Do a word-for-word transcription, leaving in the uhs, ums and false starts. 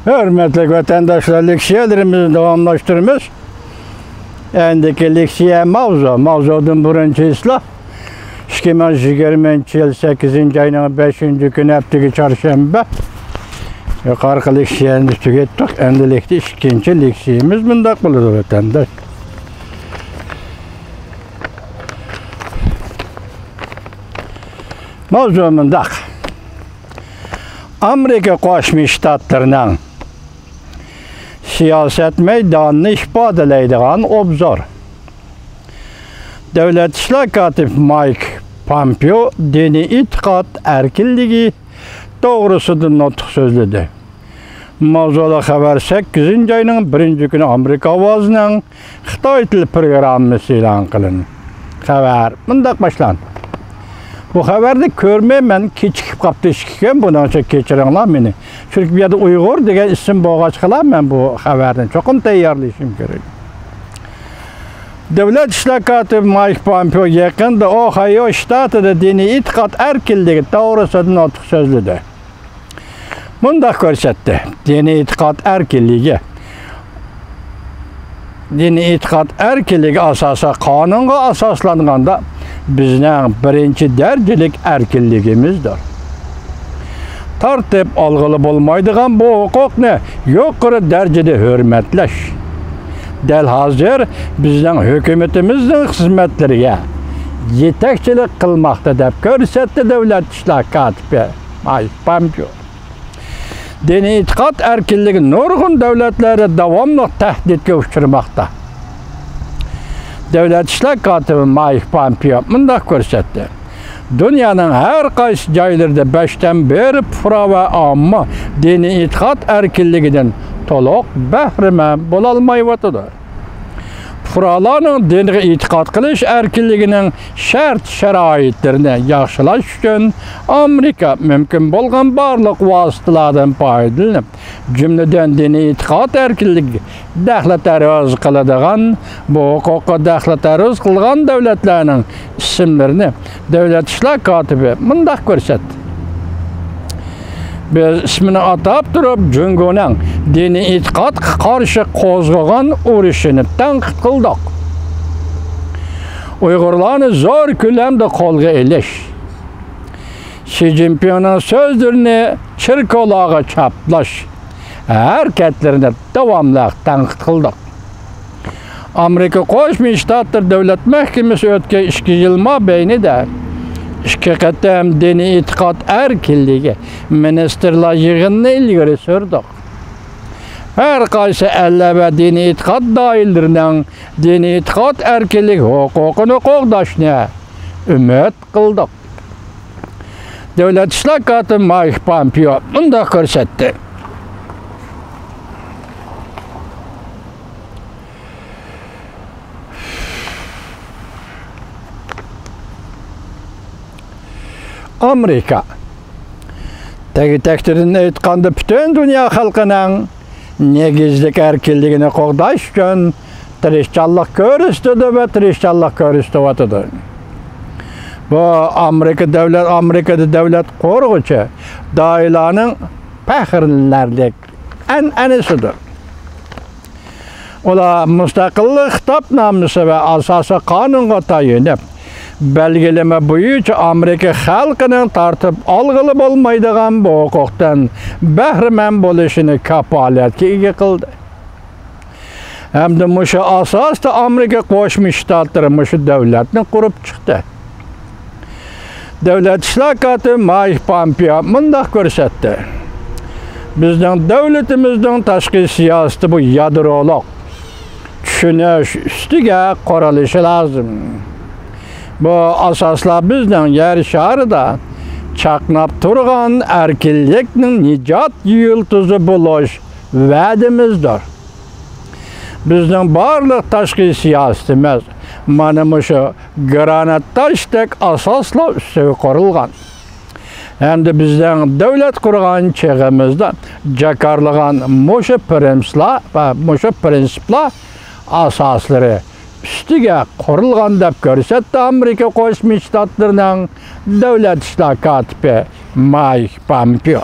ھۆرمەتلىك ۋەتەنداشلار، لېكسىيەلىرىمىزنى داۋاملاشتۇرىمىز. ئەندىكى لېكسىيە ماۋزۇ، ماۋزۇدىن بۇرۇنچى ئىسلاھ. ئىككى مىڭ يىگىرمىنچى يىل سەككىزىنچى ئاينىڭ بەشىنچى كۈنى، ھەپتىگە چارشەنبە. يۇقىرىقى لېكسىيەنى تۈگەتتۇق. ئەمدىلىكتە ئىككىنچى لېكسىيىمىز مۇنداق بولىدۇ، ۋەتەنداش. ماۋزۇ مۇنداق. ئامېرىكا قوشما شتاتلىرىنىڭ سىياسەت مەيدانىنى ئىپادىلەيدىغان ئوبزور. دۆلەت ئىشلار كاتىپى مايك پامپېئو دىنىي ئېتىقاد ئەركىنلىكى توغرىسىدا نۇتۇق سۆزلىدى. ماۋزۇلۇق خەۋەر سەككىزىنچى ئاينىڭ بىرىنچى كۈنى ئامېرىكا ئاۋازىنىڭ خىتاي تىل پروگراممىسى ئېلان قىلىندى. خەۋەر مۇنداق باشلاندى. بۇ خەۋەرنى كۆرمەي مەن كېچىكىپ قاپتۇ ئىككى كۈن، بۇنىڭ ئۈچۈن كەچۈرۈڭلار مېنى. چۈنكى بۇ يەردە ئۇيغۇر دېگەن ئىسىم بولغاچقىلا، مەن بۇ خەۋەرنى چوقۇم تەييارلىشىم كېرەك. دۆلەت ئىشلار كاتىپى مايك پامپېئو يېقىندا ئوھايو شتاتىدا دىنىي ئېتىقاد ئەركىنلىكى توغرىسىدا نۇتۇق سۆزلىدى. مۇنداق كۆرسەتتى: دىنىي ئېتىقاد ئەركىنلىكى. دىنىي ئېتىقاد ئەركىنلىكى ئاساسىي قانۇنغا ئاساسلانغاندا بىزنىڭ بىرىنچى دەرىجىلىك ئەركىنلىكىمىزدۇر. تارتىپ ئالغىلى بولمايدىغان بۇ ھوقۇقنى يۇقىرى دەرىجىدە ھۆرمەتلەش دەل ھازىر بىزنىڭ ھۆكۈمىتىمىزنىڭ خىزمەتلىرىگە يېتەكچىلىك قىلماقتا، دەپ كۆرسەتتى دۆلەت ئىشلار كاتىپى مايك پامپېئو. دىنىي ئېتىقاد ئەركىنلىكى نۇرغۇن دۆلەتلەردە داۋاملىق تەھدىتكە ئۇچرىماقتا. دۆلەت ئىشلار كاتىپى مايك پامپېئو مۇنداق كۆرسەتتى: دۇنيانىڭ ھەر قايسى جايلىرىدا بەشتىن بىر پۇقرا ۋە ئامما دىنىي ئېتىقاد ئەركىنلىكىدىن تولۇق بەھرىمەن بولالمايۋاتىدۇ. پۇقرالارنىڭ دىنغا ئېتىقاد قىلىش ئەركىنلىكىنىڭ شەرت-شارائىتلىرىنى ياخشىلاش ئۈچۈن ئامېرىكا مۇمكىن بولغان بارلىق ۋاسىتىلاردىن پايدىلىنىپ، جۈملىدىن دىنىي ئېتىقاد ئەركىنلىكىگە دەخلى تەرۇز قىلىدىغان، بۇ ھوقۇققا دەخلى تەرۇز قىلغان دۆلەتلەرنىڭ ئىسىملىرىنى دۆلەت ئىشلار كاتىپى مۇنداق كۆرسەتتى: بىز ئىسمىنى ئاتاپ تۇرۇپ جۇڭگونىڭ دىنىي ئېتىقادقا قارشى قوزغىغان ئۇرۇشىنى تەنقىد قىلدۇق. ئۇيغۇرلارنى زور كۆلەمدە قولغا ئېلىش، شى جىنپىڭنىڭ سۆزلىرىنى چېركاۋلارغا چاپلاش ھەرىكەتلىرىنى داۋاملىق تەنقىد قىلدۇق. ئامېرىكا قوشما شتاتلىرى دۆلەت مەھكىمىسى ئۆتكەن ئىككى يىل مابەينىدە ئىككى قېتىم دىنىي ئېتىقاد ئەركىنلىكى مىنىستىرلار يىغىنىنى ئىلگىرى سۈردۇق. ھەر قايسى ئەللەر ۋە دىنىي ئېتىقاد دائىرىلىرىنىڭ دىنىي ئېتىقاد ئەركىنلىكى ھوقۇقىنى قوغداشنى ئۈمىد قىلدۇق. دۆلەت ئىشلار كاتىپى مايك پامپېئو مۇنداق كۆرسەتتى: ئامېرىكا، تەگكۈدىن ئېيتقاندا، پۈتۈن دۇنيا خەلقىنىڭ نېگىزلىك ئەركىنلىكىنى قوغداش ئۈچۈن تىرىشچانلىق كۆرسىتىدۇ ۋە تىرىشچانلىق كۆرسىتىۋاتىدۇ. بۇ ئامېرىكا دۆلەت، ئامېرىكىدا دۆلەت قۇرغۇچى دائىرىلەرنىڭ پەخىرلىنەرلىك ئەنئەنىسىدۇر. ئۇلار مۇستەقىللىق خىتابنامىسى ۋە ئاساسىي قانۇنغا تايىنىپ، بەلگىلىمە بويىچە ئامېرىكا خەلقىنىڭ تارتىپ ئالغىلى بولمايدىغان بۇ ھوقۇقتىن بەھرىمەن بولۇشىنى كاپالەتكە ئىگە قىلدى. ھەمدە مۇشۇ ئاساستا ئامېرىكا قوشما شتاتلىرى مۇشۇ دۆلەتنى قۇرۇپ چىقتى. دۆلەت ئىشلار كاتىپى مايك پامپېئو مۇنداق كۆرسەتتى: بىزنىڭ دۆلىتىمىزنىڭ تاشقى سىياسىتى بۇ يادرولۇق چۈشىنىش ئۈستىگە قۇرۇلۇشى لازىم. بۇ ئاساسلار بىزنىڭ يەر شارىدا چاقناپ تۇرغان ئەركىنلىكنىڭ نىجات يۇلتۇزى بولۇش ۋەدىمىزدۇر. بىزنىڭ بارلىق تاشقى سىياسىتىمىز مانا مۇشۇ گرانات تاشتەك ئاساسلار ئۈستىگە قۇرۇلغان. ھەمدە بىزنىڭ دۆلەت قۇرغان چېغىمىزدا جاكارلىغان مۇشۇ پىرىنسىپلار ۋە مۇشۇ پىرىنسىپلار ئاساسلىرى ئۈستىگە قۇرۇلغان، دەپ كۆرسەتتى ئامېرىكا قوشما شتاتلىرىنىڭ دۆلەت ئىشلار كاتىپى مايك پامپېئو.